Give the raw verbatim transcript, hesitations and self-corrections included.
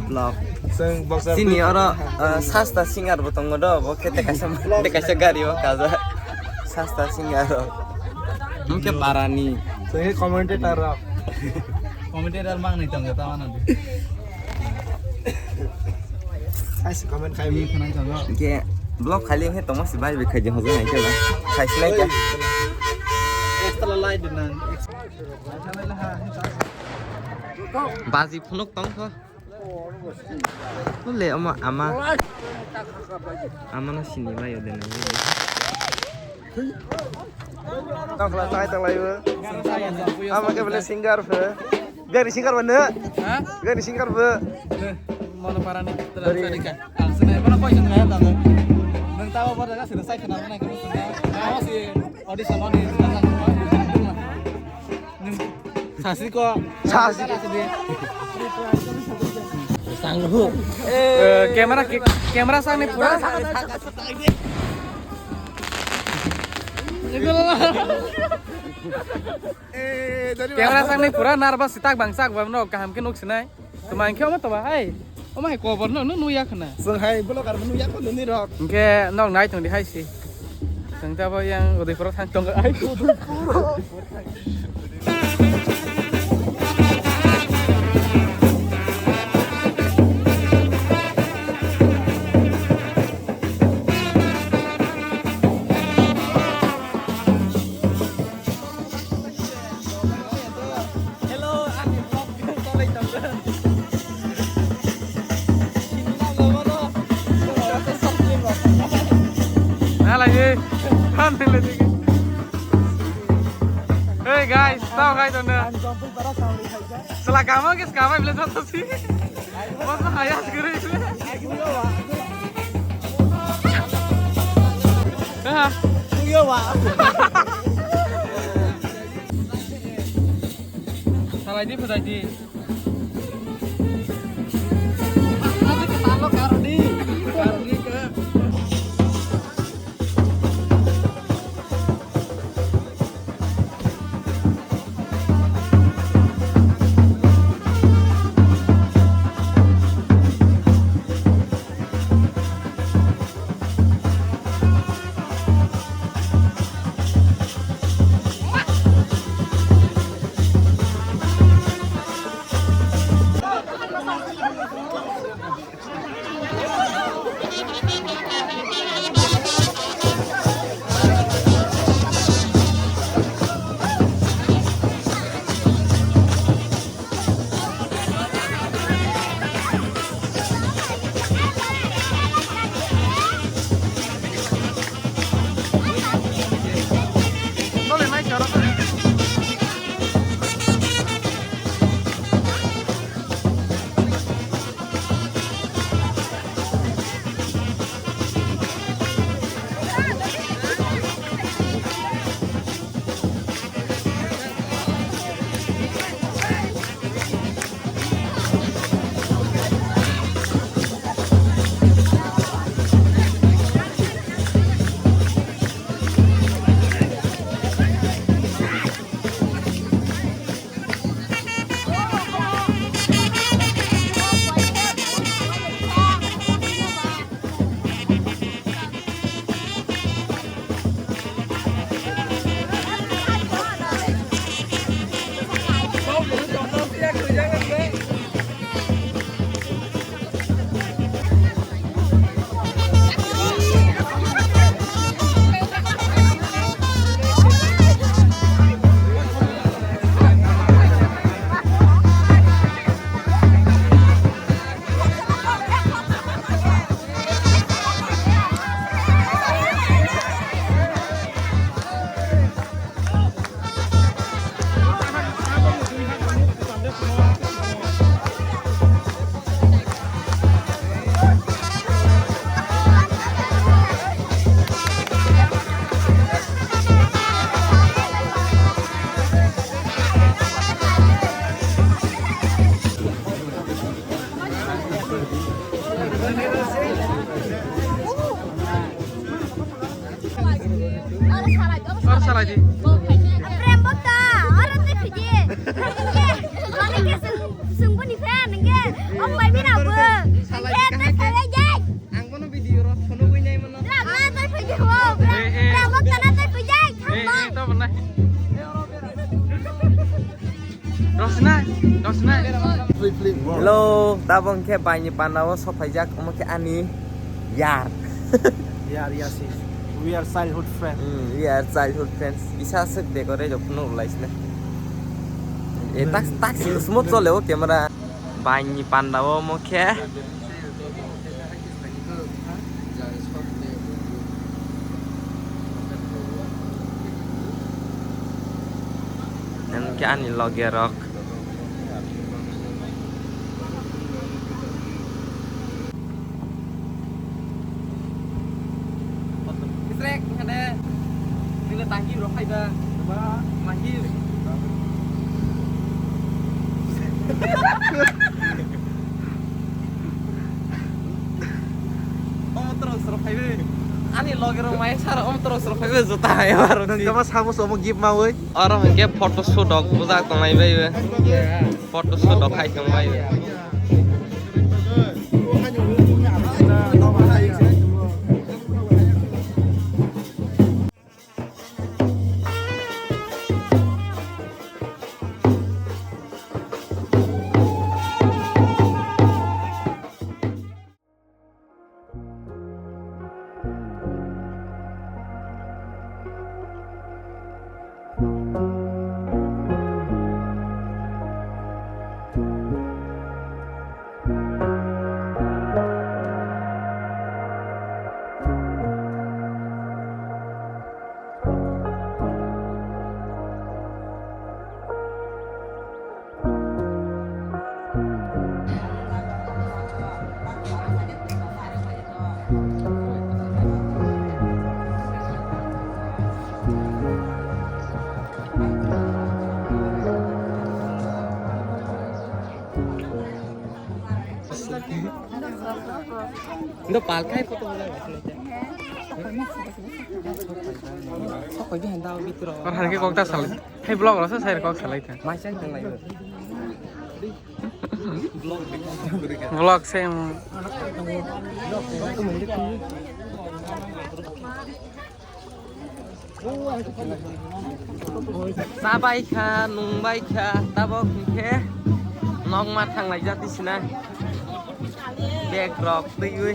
Vlog. Chwng boxer Sini oro, uh, sasta singer bo tongo do, bo khe tei kaisa, tei kaisa gari o kaja. Sasta singer o. Mungke parani. Chwng khe commentator rok. Commentator mang nai tongo, tama nang. Ai si comment khai bi. Khana tongo. Ke vlog khali he tongma si bai bai khai je hozo nai khe ba. Khai si nai khe. Extra light nang. Baji phunuk tong kho. Ule ama ama. Ama no sini mai ode nai. Tokla sai tokla ibo. Ama ke bole singer phe. Biar singer mana? Ha? Biar singer phe. Mana parani? Dari. Ang senai mana koi senai ya tama. Nang tahu apa dah sih sai kenal mana kamu senai. Awas sih audition audition. Sasi ko. Sasi. Sang lu. Eh, camera ki-, camera sang ni pura. Camera sang ni pura nervous tak bang sak bang no kaham ke nuk sinai. Tuma ang khe omo toba hai. Omo hai kobor no, no nuya khna. Chwng hai vlogger no nuya kho nini rok. Hingke nok nai tong di hai si. Chwng ta bo yang Udaipur thang tong ai. Udaipur. Hello, ani vlog tolai tongkha. Sini na lobo no. Nalai, eh. Kan nilai digi. Hey guys, tao kai tong na. Sela kamo ke skama bile jat si. Masa hayas guri. Ha. Salai di, phadai di. Aro salai di. Prem bokta, aro tei phidi. Mane ke sung, sung boni fan, nge. Om bai mina bo. Salai khe kahai khe. Salai jai. Ang bono video rok phunugwi nai mano. Bra, bra, tei phai di ho, bra. Eh, eh. Bra, bo tana tei phai jai, eh, eh, thang bai. Tamo nai. Rosna, Rosna. Hello, tabok khe baini panda o sophaijak, omo khe ani yar. Yar, yar, sis. We are childhood friends. Hmm, we are childhood friends. Kisa aswk decorate rok phunuk lai sina. Eh, tak, tak sini semua chole o camera. Baini panda o omo khe. Yang ke ani loge rok. Isrek, ngade. Nila tahi rok hai da. Ba, mahir. Omo toro soro phaibe. Ani loge rok mai sar omo toro soro phaibe juta hai aro. Nang tama samo somo gift ma oi. Oro hwnkhe photo shoot rok bujak tonglai bai be. Photo shoot rok khai tong bai be. Ndo palkai photo. Sokoi di handa bitro. Ar harke kokta salai. Hai vlog rasa saya kok salai tha. Mai sai tang lai. Vlog se mo. Cha bai kha, nung bai kha, tabok hwnkhe nok ma thang lai jati sina. Bag rok twiwi.